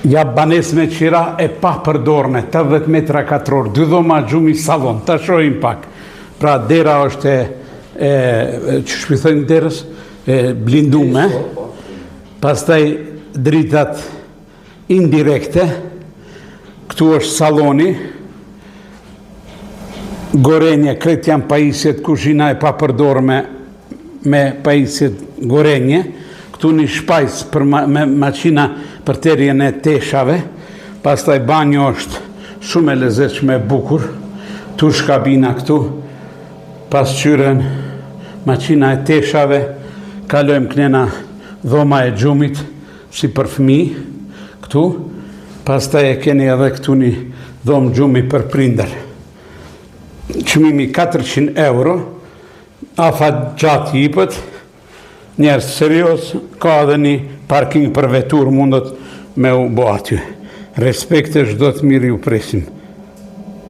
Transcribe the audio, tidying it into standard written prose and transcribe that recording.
Ja banesë me qira e papërdorme, 80 metra katror, dy dhoma gjumi salon, ta shohim pak. Pra dera është e, e qysh p'i thojnë derës, e blindume. Pastaj dritat indirekte, këtu është saloni, Gorenje, krejt janë pajisjet, kuzhina e papërdorme me pajisjet Gorenje, këtu një shpajs për ma, me maqina për terjen e teshave, pastaj banjo është shumë e lezetshme e bukur, tush kabina këtu, pasqyren, maqina e teshave, kalojmë knena dhoma e gjumit, si për fëmijë, këtu, pastaj e keni edhe këtu një dhomë gjumi për prindër. Çmimi 400 euro, afatgjatë jipet, njerëz serioz, ka edhe një parking për veturë mundet me u bo aty. Respekte, çdo të mirë ju presim.